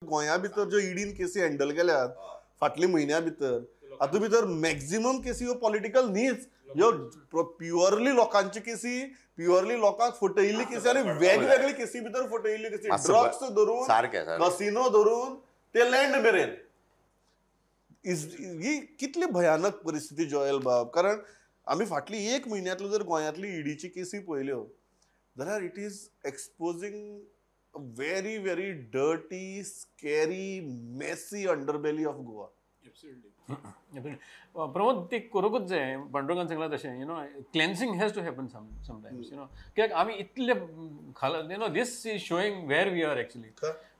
गोंया भितर ज्यो ईडीन केसी हँडल केल्यात फाटल्या म्हयन्या भितर, हातूंत भितर मॅक्झिमम केसी ह्यो पॉलिटिकल न्हीच, ह्यो प्युअरली लोकांची केसी, प्युअरली लोकांक फटयिल्ली केसी आनी वेगवेगळे केसी भितर फटयिल्ली केसी, ड्रग्स धरून, कसिनो धरून ते लँड मेरेन. ही कितली भयानक परिस्थिती जोएल बाब. कारण आमी फाटली एक म्हयन्यांतलो जर गोंयांतली ईडीची केसी पळयल्यो जाल्यार it is exposing a very very dirty, scary, messy underbelly of Goa. Absolutely Pramod, ते करूंकच जाय. पांडुरंगान सांगलां तशें, you know, cleansing has to happen sometimes, you know, कित्याक आमी इतले खाला, you know, this is showing where we are actually.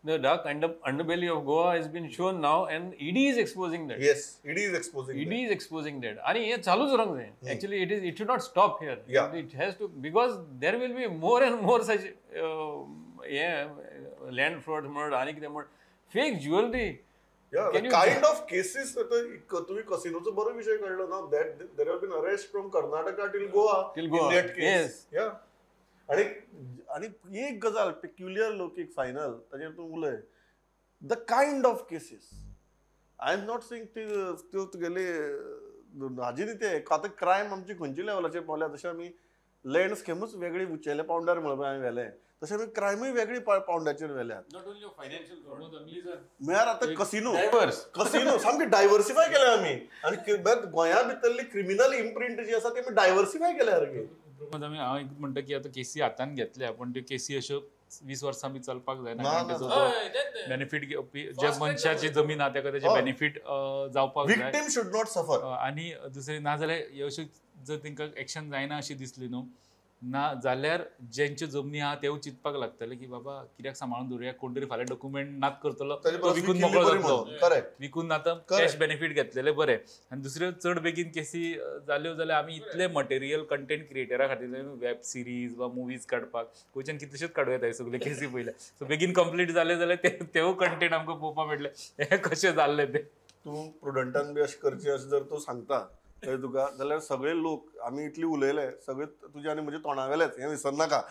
The dark underbelly of Goa has been shown now and ED is exposing that. Yes, ED is exposing ED is exposing that. आणि हे चालूच उरूंक जाय. Actually it is, it should not stop here. It has to, because there will be more and more such hey land fraud म्हण आनी कितें म्हण, fake jewellery. Kind of cases. तुम्ही कसिनोचो बरो विशय काडलो ना, that there have been arrest from Karnataka till Goa till Goa in that case. आणि आणि एक गजाल पेक्युलियर लोकीक फायनल ताजेर तूं उलय, the kind of cases. I am not saying त्यो तुगेले हाजी न्ही, ते आतां क्रायम आमची खंयच्या लेवलाचेर पावल्या, जशें आमी लँड स्कॅमूच वेगळी उंचेल्या पावंड्यार म्हणपाक हांवें व्हेलें, तशें आमी क्रायमूय वेगळी पावंड्याचेर व्हेल्यात. म्हळ्यार आतां कसिनो कसिनो सामकी डायवर्सिफाय केल्या आमी, आनी गोंया भितरली क्रिमिनल इम्प्रिंट जी आसा ती आमी डायवर्सिफाय केल्या सारकी. आमी हांव एक म्हणटा की आतां केसी हातान घेतल्या, पण त्यो केसी अश्यो 20 वर्सां बी चलपाक जायना, कारण तेजो बेनिफीट घेवपी जे मनशाची जमीन आहा तेका तेजे बेनिफीट जावपाक जाय. Victim should not suffer. आनी दुसरें नाजाल्यार अश्यो जर तेंकां एक्शन जायना अशी दिसली न्हू, ना जाल्यार जेंच्यो जमनी आहा तेवूय चिंतपाक लागतले की बाबा कित्याक सांबाळून दवरुया, कोण तरी फाल्यां डॉक्युमेंट नात करतलो, तो विकून मोकळो जातलो, विकून आतां कॅश बेनिफीट घेतलेले बरें. आनी दुसऱ्यो चड बेगीन केसी जाल्यो जाल्यार आमी इतले मटेरियल कंटेंट क्रिएटरा खातीर वेब सिरीज वा मुवीज काडपाक गोंयच्यान कितलेश्योच काडूं येता, सगळे केसी पयल्या, सो बेगीन कंप्लीट जाले जाल्यार तेवूय कंटेंट आमकां पळोवपाक मेळटलें हें कशें जाल्लें तें. तूं प्रुडंटान बी अशें करचें अशें जर तूं सांगता थंय तुका जाल्यार सगळे लोक आमी इतली उलयले सगळे तुजे आनी म्हजे तोंडावेलेच, हें विसरनाका.